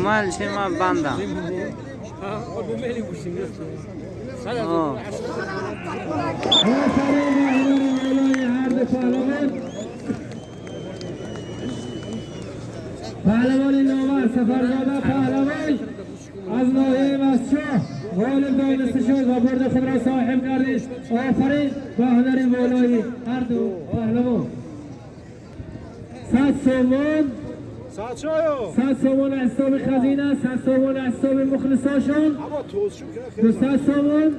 Мал шима банда. پهلوان ناور سفرزاده پهلوان از ناحیه مسچاه غالب دانسته شد و برد خود را صاحب گردید. آفرین به هنر بالای هر دو پهلوان. 100 سومان، 100 سومان از حساب خزینه، 100 سومان از حساب مخلصاشون، 200 سومان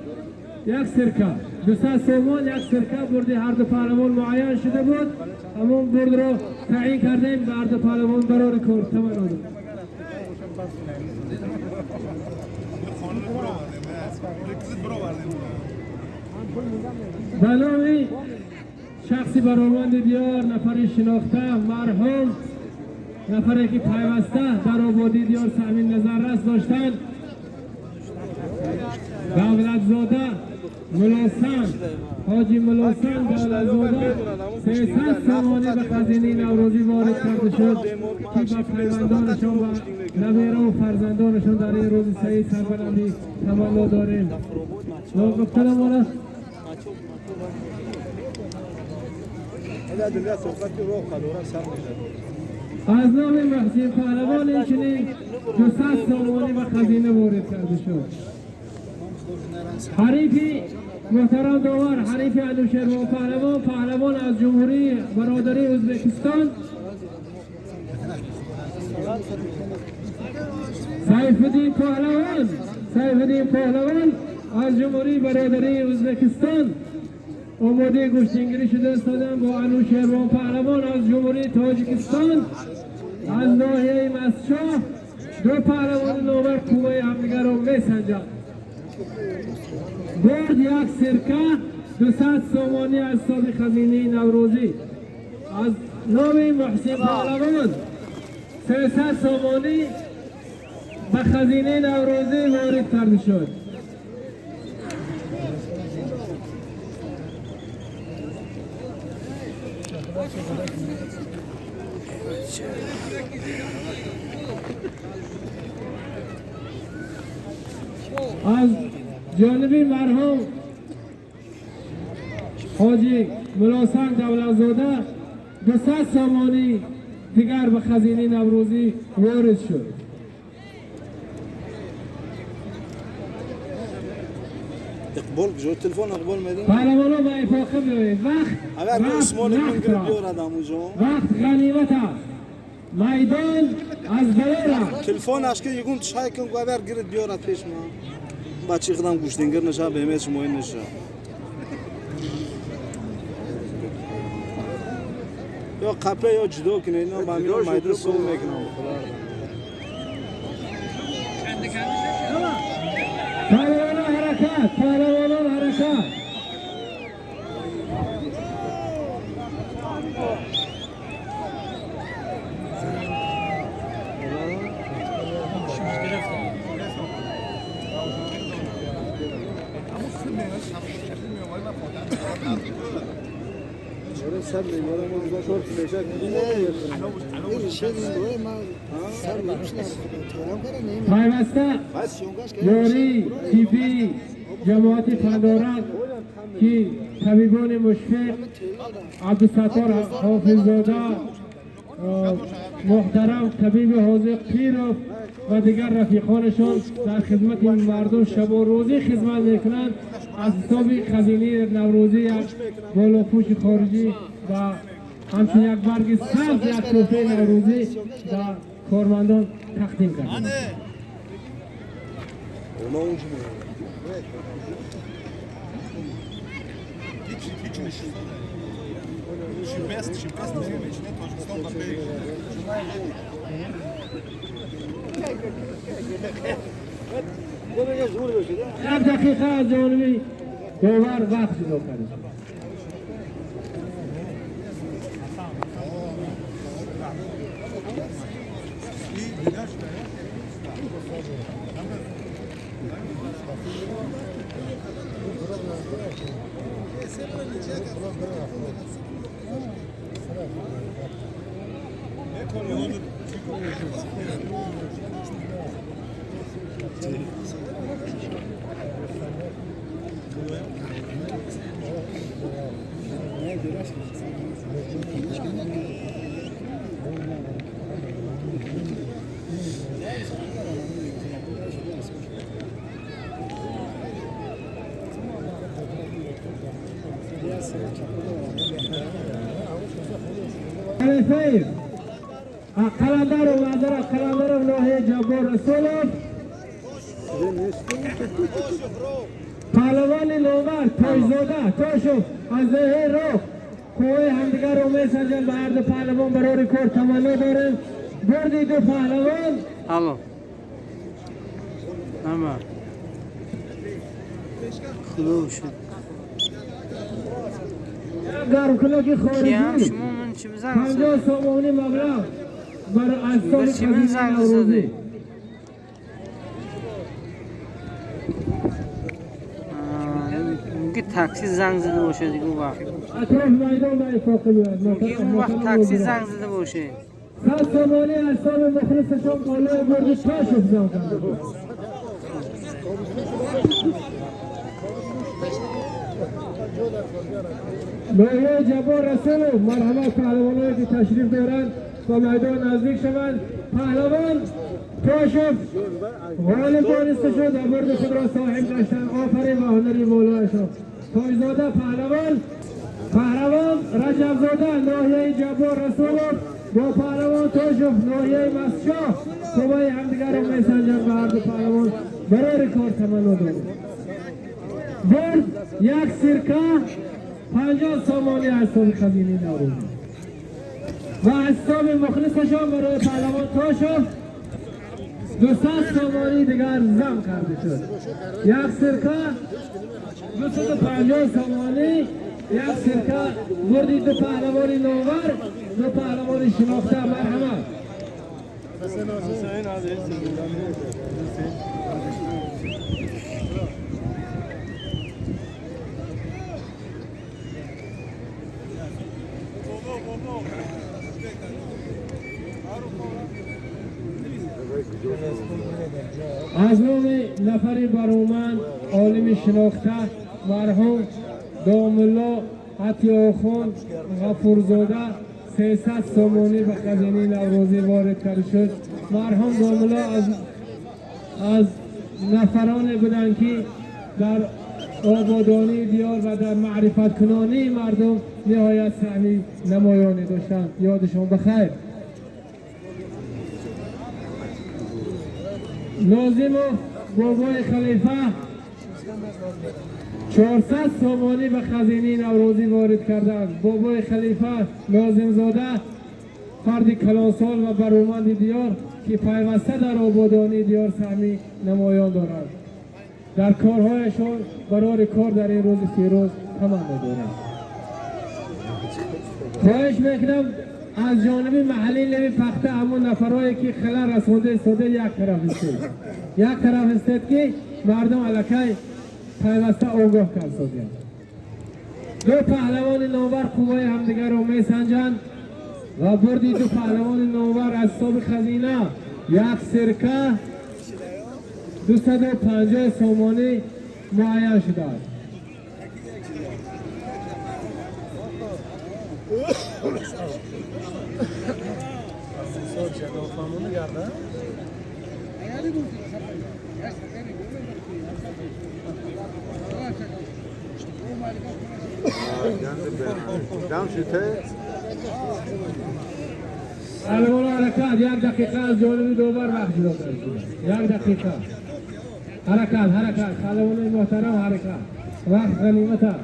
یک سرکه، 200 سومان یک سرکه. برد هر دو پهلوان معین شده بود، همون برد را تعیین کردیم به هر دو پهلوان برای رکورد تمنا داریم. به نام شخصی برآمد دیار، نفری شناخته، مرحوم، نفری که پیوسته در آبادی دیار سهمی نظررس داشتند، دولتزاده ملاسن، حاجی ملاسن دولتزاده 300 سامانی به خزینه نوروزی وارد کرده شد که به پیوندانشان و نویره و فرزندانشان در این روز سعید سربلندی تمنا داریم. گفتنم آن است از نام محسن پهلوان اینچنین 200 سامانی به خزینه وارد کرده شد. حریفی محترم داور، حریف انوشیروان پهلوان، پهلوان از جمهوری برادری ازبکستان، سیف‌الدین پهلوان، سیف‌الدین پهلوان از جمهوری برادری ازبکستان آماده گوشتینگیری شده استادن با انوشیروان پهلوان از جمهوری تاجیکستان از ناحیه مسچاه. دو پهلوان نامور قوه همدیگر را میسنجند. برد یک سرکه، 200 سامانی از حساب خزینه نوروزی از نام محسن پهلوان 300 سامانی به خزینه نوروزی وارد کرده شد. از جانب مرحوم حاجی ملاسن دولتزاده 200 سامانی دیگر به خزینه نوروزی وارد شد. اقبال کجا تلفن اقبال میدیم؟ پهلوانان به افاقه بیایید. وقت غنیمت است، میدان از دلار است. تلفن اش که یگون چای کن گوبر گرد بیارد پیش ما. بچه خودم گوشتینگر نشه به همه شما نشه. یا قپه یا جدا کنه اینا با میرم میدان سو میکنم. پهلوانان حرکت، پهلوانان حرکت. پیوسته یاری طبی جماعت پنداران که طبیبان مشفق عبدالستار حافظزاده، محترم طبیب حاضق پیروف و دیگر رفیقانشان در خدمت این مردم شب و روزی خدمت میکنند. از حساب خزینه نوروزی یک بالاپوش خارجی و همچنین یک برگ سبز یک تحفه نوروزی به کارمندان تقدیم کردند. یک دقیقه از جانب داور وقت جدا کردیم. خلیفه قلندر و معذرت قلندر ناحیه جبار رسولов پهلوان نوبر تاجزاده تاشوف از دهه رخ قوه همدیگر رو میسنجن. به هر دو پهلوان برای کار تمنا داریم. بردی دو پهلوان. Алло. Ама. Худо шуд. گرمکنک Киям خارجی шумо ман чӣ бизанг 50 задед? سامانی مبلغ برای از سال بر چی من خزینه زنگ نوروزی. زدی؟ Мумкин такси занг зада бошад дигар вақт. اطراف میدان به افاقه بیاد. Мумкин он вақт такси занг зада бошед. 100 سامانی از سال مخلصشان بالای برد تاشف زنگ کرده بود. ناحیه جبار رسولов مرحمت پهلوانایی که تشریف دارند با میدان نزدیک شوند. پهلوان تاشف غالب دانسته شد و برد خود را صاحب گشتند. آفرین و هنری بالایشان. تاجزاده پهلوان، پهلوان رجبزاده ناحیه جبار رسولов با پهلوان تاشف ناحیه مسشاه قوای همدیگر را میسنجند. به هر دو پهلوان برای کار تمنا داریم. برد یک سرکه 50 سامانی از حساب خزینه نوروزی و از حساب مخلصشان برای پهلوان تاشف 200 سامانی دیگر زم کرده شد. یک سرکه 250 سامانی، یک سرکه. بردی دو پهلوان نوور، دو پهلوان شناخته. مرحمت. از نام نفری برومند، عالم شناخته، مرحوم داملا عطیاخون غفورزاده 300 سامانی به خزینه نوروزی وارد کرده شد. مرحوم داملا از نفران بودند که در آبادانی دیار و در معرفت کنانی مردم نهایت سهمی نمایانی داشتند. یادشان بخیر. ناظمов بابای خلیفه 400 سامانی به خزینه نوروزی وارد کردند. بابای خلیفه ناظمزاده فرد کلانسال و برومند دیار که پیوسته در آبادانی دیار سهمی نمایان دارند، در کارهایشان برای کار در این روز فیروز تمنا دارند. خواهش میکنم از جانب محلی لوی پخته همون نفرهایی که خلل رسونده استاده یک طرف استید، یک طرف استید که مردم الکی پیوسته آگاه کرد سازید. دو پهلوان نامور قوای همدیگر رو میسنجند و بردی دو پهلوان نامور از حساب خزینه یک سرکه 250 سامانی معین شده است. پهلوان حرکت. یک دقیقه از جانب دوبر وقت جدا کرده شده. یک دقیقه حرکت، حرکت. پهلوان محترم حرکت، وقت غنیمت است.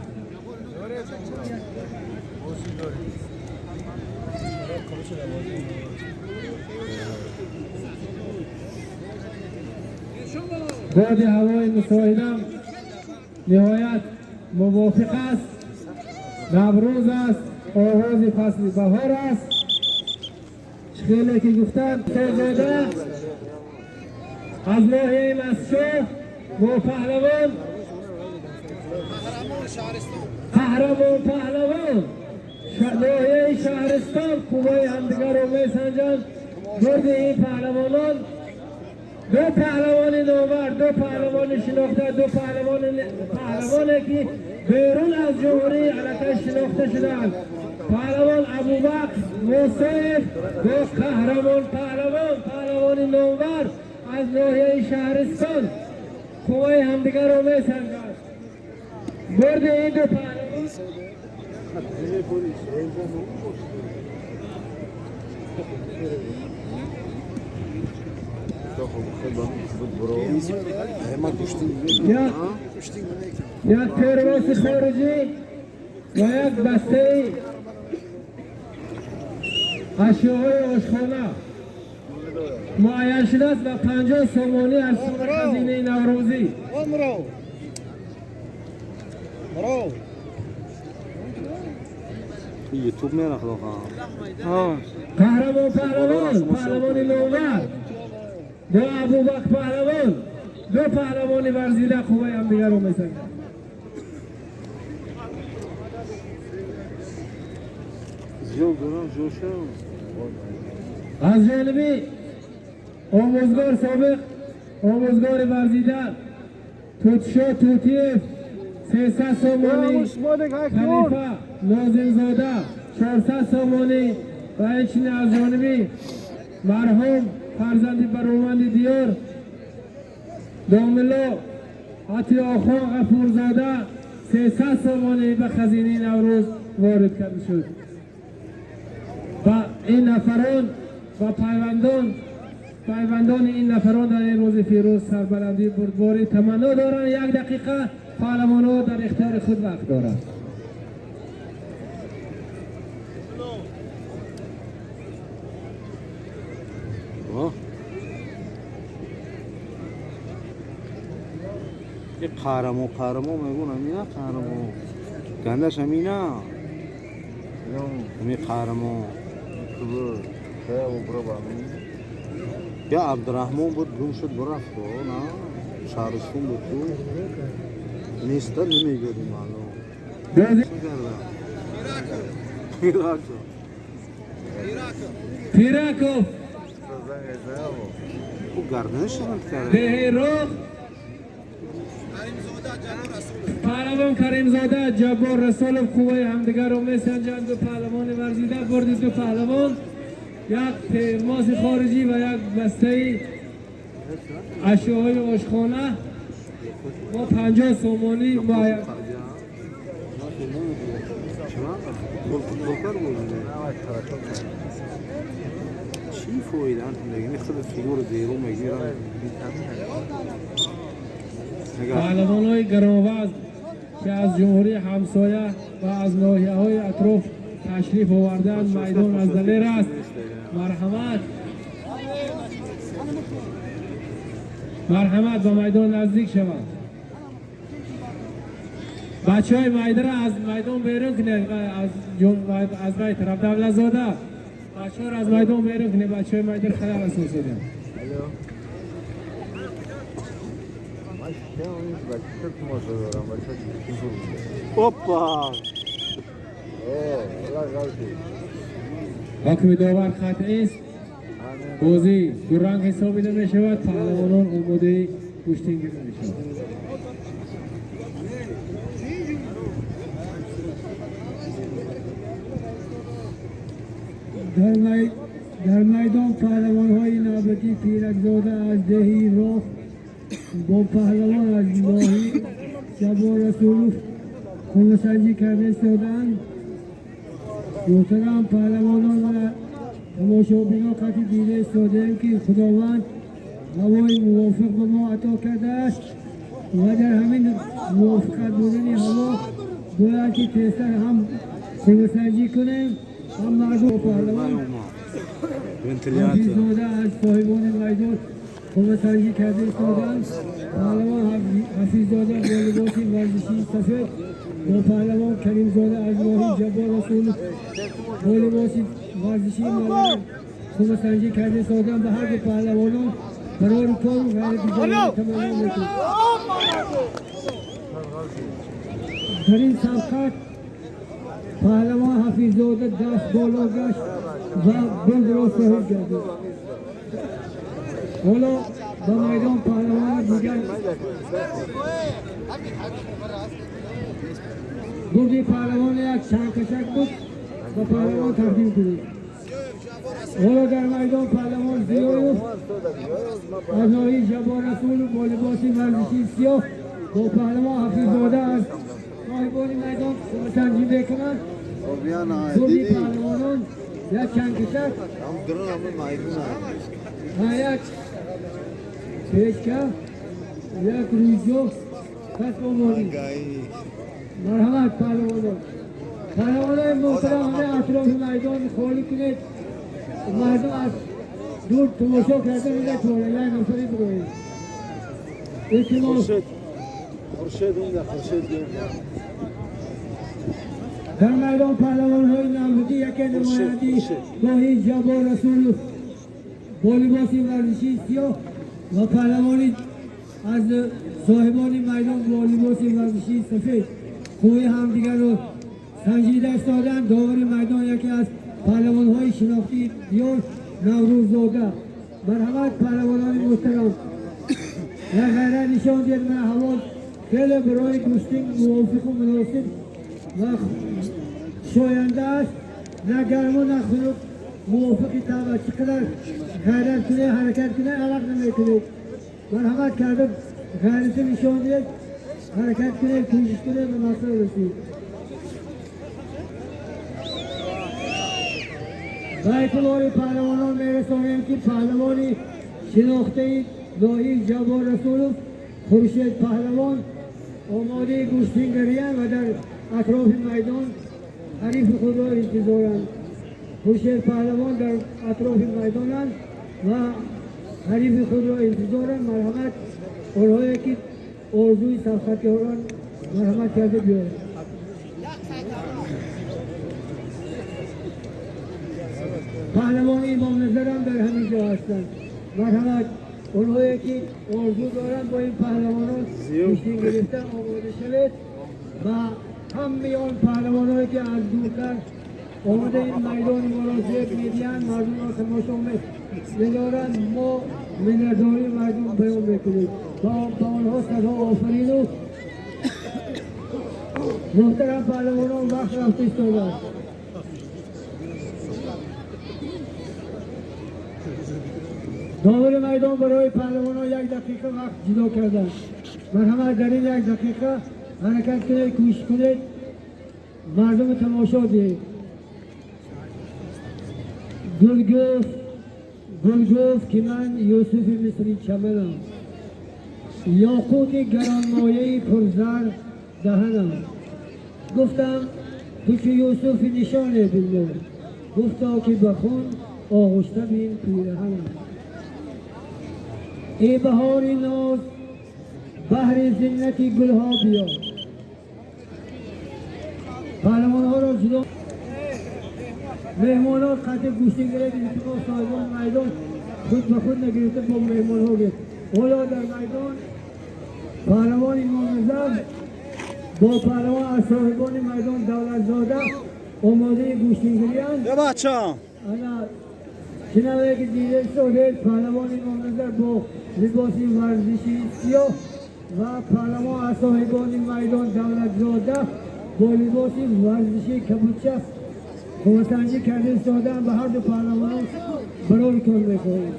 باد هوای مساعدم نهایت موافق است. نوروز است، آغاز فصل بهار است. خیلی که گفتن تاجزاده از ناحیه مسشاه با پهلوان قهرمان پهلوان ناحیه شهرستان قوای همدیگر رو میسنجند. برد این پهلوانان، دو پهلوان نامور، دو پهلوان شناخته، دو پهلوانی که بیرون از جمهوری علیه شناخته شدند. پهلوان ابوبکر موسیف با قهرمان پهلوان، پهلوان نامور از ناحیه شهرستان قوای همدیگر رو میسنجند. برد این دو پهلوان یک پرواز خارجی و یک بسته اشیاهای آشخانه معین شده است و 50 سومانی از هزینه نوروزی. یوتیوب میره خدا. قهرمان پهلوان، پهلوان نوور با ابوبکر پهلوان، دو پهلوان ورزیده خوبه هم دیگر رو میسنگن. از جانبی آموزگار سابق، آموزگار ورزیده توتشا توتیف 300 سومانی، خلیفه ناظمزاده 400 سومانی و اینچنین از جانبی مرحوم فرزند برومند دیار داملا عطی آخا غفورزاده 300 سومانی به خزینه نوروز وارد کرده شد. و این نفران و پیوندان این نفران در این روز فیروز سربلندی بردباری تمنا دارند. یک دقیقه پهلوان‌ها در اختیار خود وقت دارند. یه قهرمان قهرمان میگون همینه، قهرمان گندش همینه، همین قهرمان. یا عبدالرحمن بود گم شد برفت، نه شهرستون بود تو نیست، نمیگیریم الان. پیراکوف او گردنش کرد. دهیرو پهلوان کریمزاده جبار رسولов قوای همدیگر رو میسنجند. دو پهلوان ورزیده برد دو پهلوان، یک ترماس خارجی و یک بسته اشیاهای آشخانه با 50 سومانی معین. چی فایده دیگه خود فیگور دیرو میگیرن. پهلوان‌های گرانوزن که از جمهوری همسایه و از ناحیه‌های اطراف تشریف آوردند، میدان از دلیر است. مرحمت مرحمت به میدان نزدیک شوند. بچه های میدان را از میدان بیرون کنید، از وی طرف دولت‌زاده بچه ها را از میدان بیرون کنید. بچه های میدان خلل اساس دادند. اوپا حکم داور قطعی است. بازی دو رنگ حسابیده می شود. پهلوانان آماده کشتینگیری می شود. در میدان پهلوان های نوبتی پیرکزاده از دهی راف با پهلوان از ماهی جبار رسولوف خونسنجی کرده ایستادند. محترم پهلوانان و تماشابینان قطعی دیده ایستادهایم که خداوند هوای موافق به ما عطا کرده است و در همین موافقت بودن هوا باید که تیزتر هم خونسنجی کنیم هم مردم. پهلوان حفیظ‌زاده از صاحبان میدان خونسنجی کرده ایستادند. پهلوان حفیظ‌زاده با لباس ورزشی سفید با پهلوان کریمزاده از ماهی جبار رسول با لباس ورزشی ملل خونسنجی کرده ایستادند. به هر دو پهلوانان برای کار و غیر تجاری تمنا میکنیم. در این سبقت پهلوان حفیظ‌زاده دست بالا گشت و برد را صاحب گردید. حالا به میدان پهلوان دیگر برد پهلوان یک چنکشک بود و پهلوان تقدیم کنید. حالا در میدان پهلوان زیایوف از ناحیه جبار رسول با لباس ورزشی سیاه با پهلوان حفیظ‌زاده از صاحبان میدان سنجی میکنند. بردی پهلوانان یک چنگکشک و یک پیشکه یک رویجو پس آمادی. مرحمت پهلوانان. پهلوانان محترم همه اطراف میدان خالی کنید. مردم از دور تماشا کرده میده توانه یک نفری بگویید. التماس. خورشید اون خورشید. در میدان پهلوان های نامزدی یک نمایندی گاهی جبار رسول با لباس ورزشی سیاه و پهلوانی از صاحبان میدان با لباس ورزشی سفید قوی همدیگر رو سنجیده ایستادند. داور میدان یکی از پهلوان های شناختی دیار نوروززاده. مرحمت پهلوانان محترم. یک غیرت نشان دید. من هوا خیلی برای گوشتین موافق و مناسب و شاینده است. نه گرم و نه خنک، موافق طبع. چقدر غیرت کنه حرکت کنه عرق نمیکنه. مرحمت کرده غیرت نشان دید. حرکت کنه کوشش کنه به مقصد رسید. با اطلاع پهلوانان میرسانیم که پهلوانی شناخته ناحیه جبار رسولов خورشید پهلوان آماده گوشتینگری‌اند و در اطراف میدان حریف خود را انتظارند. خورشید پهلوان در اطراف میدانند و حریف خود را انتظارند. مرحمت آنهایی که آرزوی سبقت دارند مرحمت کرده بیایند. پهلوان امام نظرم در همین جا هستند. مرحمت اونهایی که آرزو دارند با این پهلوانان کشتی گرفتن آماده شوید و همه آن پهلوانایی که از دورتر آمده این میدان ما را زیب میدیند، مردم را تماشا میدارند، ما منتداری مردم بیان میکنیم و به آنها صدا آفرین. و محترم پهلوانان وقت رفته ایستاده است. داور میدان برای پهلوانان یک دقیقه وقت جدا کردند. مرحمت در این یک دقیقه حرکت کنید، کوشش کنید، مردم تماشا دهید. گل گفت، گل گفت که من یوسف مصری چمنم، یاقوت گرانمایه پرزر دهنم. گفتم تو که یوسف نشانه بینم، گفتا که بخون آغشته بین پیرهنم. ای بهار ناز بهر زینت گلها بیا. پهلوان ها را جدا مهمان ها قطع گوشتی گرفت. التماس صاحبان میدان خود به خود نگرفته با مهمان ها گرفت. حالا در میدان پهلوان امام نظر با پهلوان از صاحبان میدان دولتزاده آماده گوشتیگیری اند. انا چنانه که دیده شده پهلوان امام نظر با لباس ورزشی سیاه و پهلوان از صاحبان میدان دولتزاده با لباس ورزشی کبوتچه قوه‌سنجی کرده ایستاده‌اند. به هر دو پهلوانان برای کار می‌خواهیم.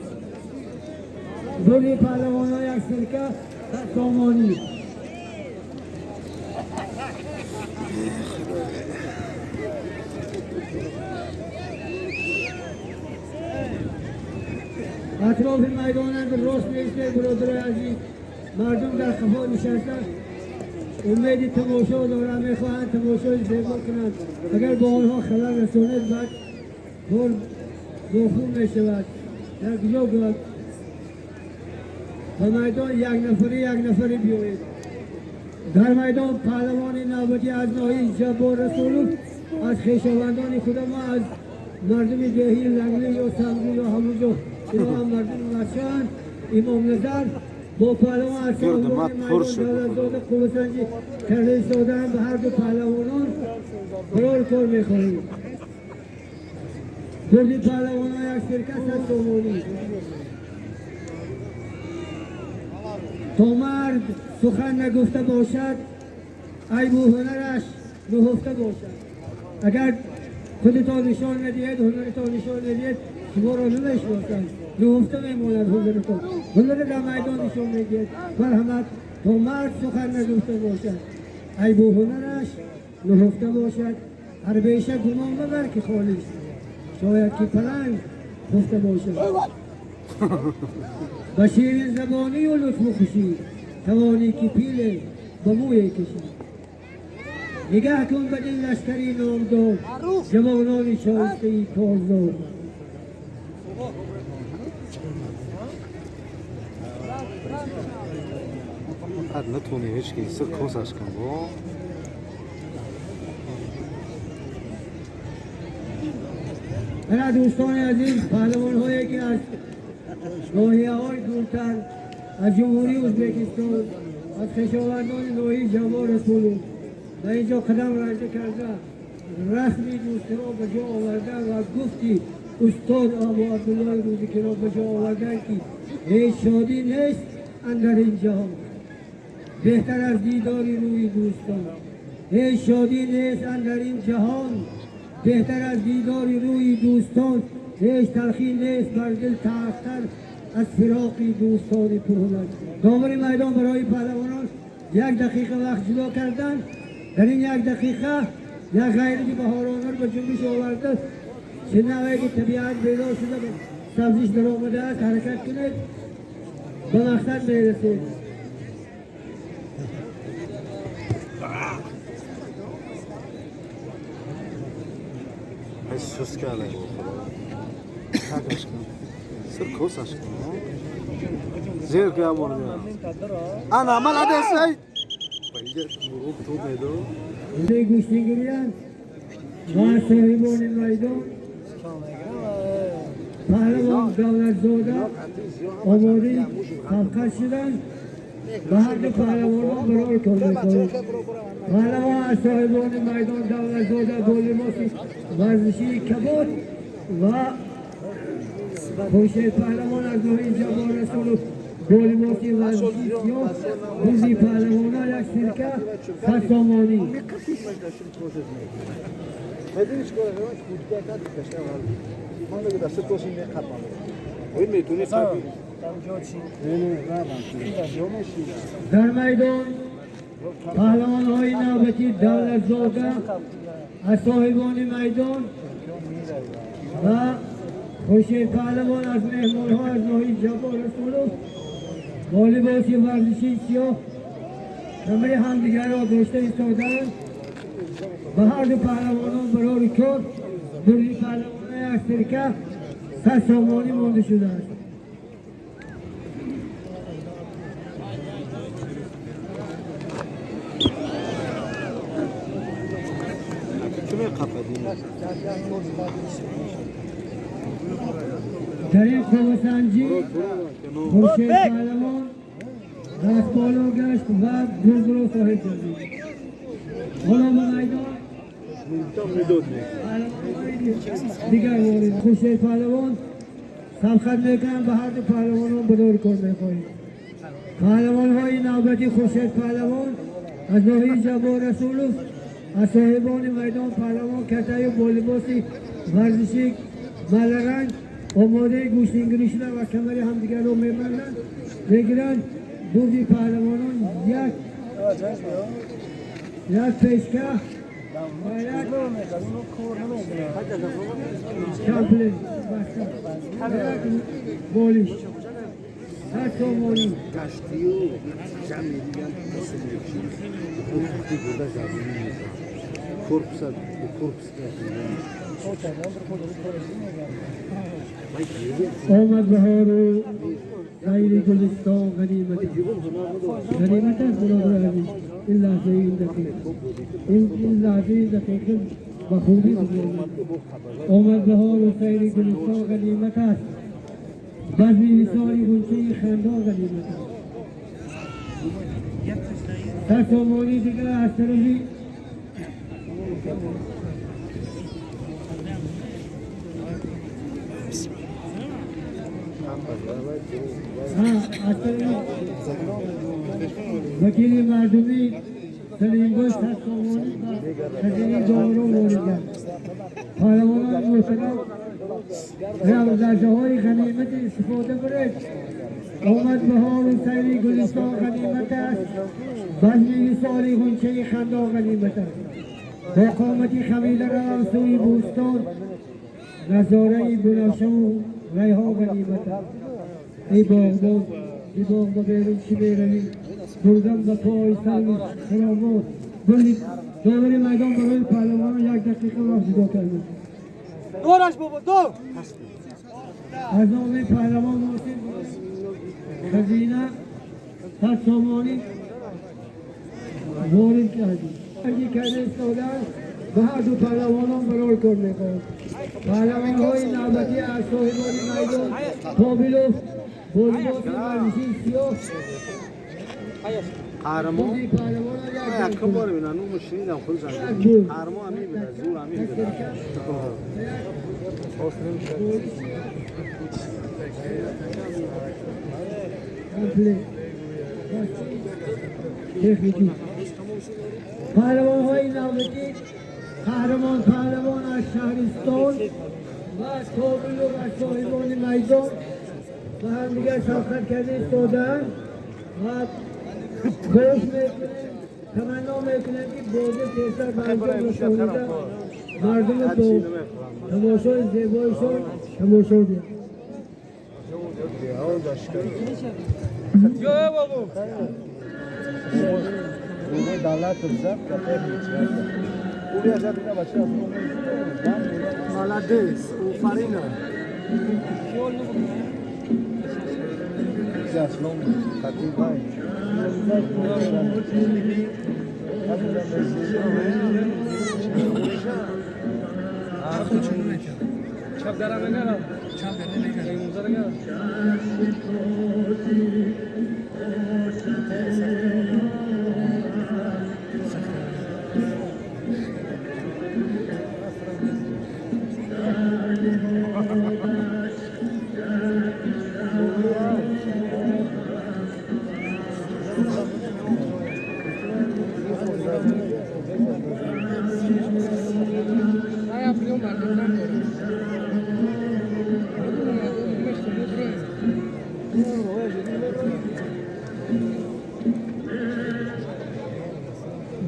بردی پهلوانان یک سرکه سامانی. اطراف میدانند راست می‌ایسته. برادرای عزیز، مردم در خفا نشستند، امید تماشا دارند، میخواهند تماشای زیبا کنند. اگر با آنها خلل رسانید بعد کار گفون میشود. در کجا بود به میدان یک نفری یک نفری بیایید. در میدان پهلوان نوبتی از ناحیه جبار رسولов از خویشاوندان خود ما، از مردم دهی لنگلی یا سنگو یا همونجا، اینا هم مردم بچه‌اند. امام نظر با پهلوان از صاحبان میدان دولتزاده قوه‌سنجی کرده ایستاده‌اند. به هر دو پهلوانان برای کار میخواهیم. بردی پهلوانان یک سرکه 100 سومانی. تا مرد سخن نگفته باشد عیب و هنرش نهفته باشد. اگر خودتان نشان ندهید، هنرتان نشان ندهید، شما را نمیشناسند، نهفته میماند هنرتان. هنر در میدان نشان میدهید. مرحمت تا مرد سخن نگفته باشد عیب و هنرش نهفته باشد. هر بیشه گمان مبر که خالی است، شاید که پلنگ خفته باشد. به شیرین زبانی و لطف و خوشی توانی که پیل به موی کشی. نگه کن بدین لشکری نامدار، جوانان شایسته کارزار. نتونی هیچ کی سر کوسش کن با. برای دوستان عزیز، پهلوان هایی که از ناحیه های دورتر از جمهوری ازبکستان، از کشاورزان ناحیه جبار رسولوف و اینجا قدم رنجه کرده، رسمی دوستی را به جا آورده و گفتی استاد ابو عبدالله رودکی را به جا آوردن که هیچ شادی نیست اندر این جهان بهتر از دیدار روی دوستان. هیچ شادی نیست اندر این جهان بهتر از دیدار روی دوستان. هیچ تلخی نیست بر دل تلختر از فراق دوستان پرهنر. داور میدان برای پهلوانان 1 دقیقه وقت جدا کردن. در این 1 دقیقه یک غیرت بهارانه رو به جنبش آورده، چه نوعی که طبیعت بیدار شده به سبزیش در آمده است، حرکت کنید به مقصد میرسید. سوس کرده سر کوسش کن زیر که امون انا من عدسه گوشتینگیریان و صاحبان میدان پهلوان دولتزاده آماده سبقت شدند و هر دو پهلوانان برای کار میکنند. پهلوان از صاحبان میدان دولتزاده با لباس ورزشی کبود و خورشید پهلوان از ناحیه جبار رسولوف با لباس ورزشی سیاه. روزی پهلوانان 1 سرکه 100 سامانی. در میدان پهلوان های نوبتی دولتزاده از صاحبان میدان و خورشید پهلوان از مهمان ها از ناحیه جبار رسولوف با لباس ورزشی سیاه کمر همدیگر را داشته ایستادند و هر دو پهلوانان برای کار دوری پهلوانان 1 سرکه 100 سامانی مانده شده است. در این قوه‌سنجی خورشید پهلوان دست بالا گشت و برد را صاحب گردید. حالا به میدان دیگر وارد خورشید پهلوان سبقت میکنند و هر دو پهلوانان به دور کار میخواهید. پهلوان های نوبتی خورشید پهلوان از ناحیه جبار رسولوف از صاحبان میدان پهلوان کتای با لباس ورزشی ملرنگ آماده گوشتینگیری شده و کمر همدیگر رو میبندند میگیرند. برد پهلوانان 1 پیشکه و 1 کمپلین بسته 1 بالش 100 سامانی. آمد بهار و غیر گلستان غنیمت غنیمت است. برادر عزیز، این لحظه این دقیقه این لحظه این دقیقه به خوبی بگذارید. آمد بهار و غیر گلستان غنیمت است. بزم وصال غنچه خندان غنیمت است. 100 سامانی دیگر از طرفی از طرف وکیل مردمی سلیم باش 100 سامانی و خزینه دارو وارد کرد. پهلوانان محترم لحظه های غنیمت استفاده برید. آمد بهار و سیر گلستان غنیمت است. بزم وصال غنچه خندان غنیمت است. با قامتی خمیده روم سوی بوستان، نظاره بنفشه و ریها غنیمت است. ای باغبان، ای باغ به بیرون چی میروی؟ بردم به پای سرو خرامات. بردی داوری میدان برای پهلوانان یک دقیقه وقت جدا کرده. دورش بابا دور. از نام پهلوان محسن خزینه 100 سامانی وارد کردیم. اگه کرده استاده به هر دو پهلوانان برای کار میکنم. پهلوان های نوبتی از صاحبان میدان کابلوف با لباس ورزشی سیاه. قهرمان بازی پهلوان یک یک بار اینا نومو شنیدم خودشان. یک گل. قهرمان همی بوده، زور همی بوده. کمپله. تکنیکی. پهلوان های نوبتی قهرمان پهلوان از شهرستان و از کابل و از صاحبان میدان و هم دیگر سبقت کرده ایستاده‌اند و خواهش میکنیم، تمنا میکنیم که بازی تیزتر به انجام رسانیده مردم هر چی با نمیخورم. تماشای زیبایشان تماشا بیند. Молодец, офарина.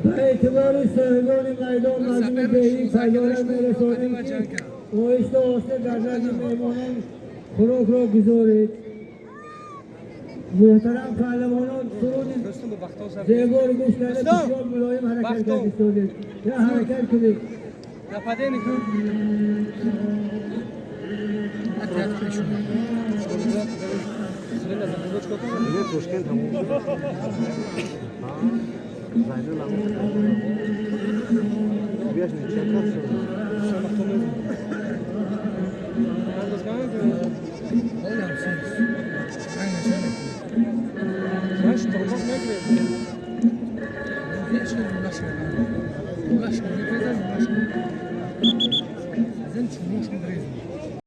به اعتبار صاحبان میدان مردم دهی پیام میرسانیم که آهسته آهسته در نزد مهمانان خوراک را گذارید. محترم پهلوانان سرود زیبا رو گوش کرده بسیار ملایم حرکت کرده ایستادید. یا حرکت کنید. دیگه تاشکند تموم شد. زینال هم بیاش نه چند شد.